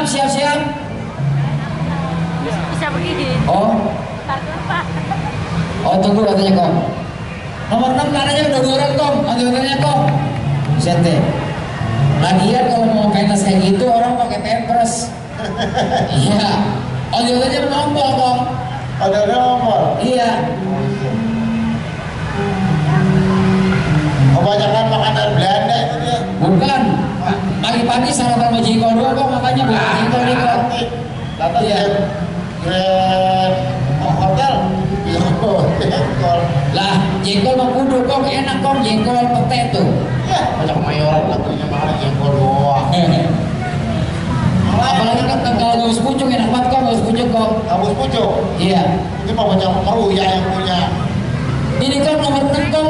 siap-siap. Bisa begini. Oh tunggu katanya Kong. Nomor 6 katanya udah 2 orang Kong. Katanya Kong. Sete. Lagian kalau mau kaitas kayak gitu orang pakai pampers. Iya. Katanya nombol Kong. Katanya nombol. Iya. Kebanyakan makanan Belanda itu dia. Bukan. Pagi-pagi sarapan sama jengkol dulu Kong, makanya bukan jengkol nih Kong. Datang Iya. Grand Hotel. Jengkol. Lah, jengkol mah kudu Kong, enak Kong, jengkol pete tuh. Ya, macam mayoran lagunya malah jengkol doang. Apalagi kan kalau gabus pucung enak banget Kong, gabus pucung Kong. Gabus pucung. Iya. Ini mah macam meruya yang punya. Ini Kong nomor 6 Kong,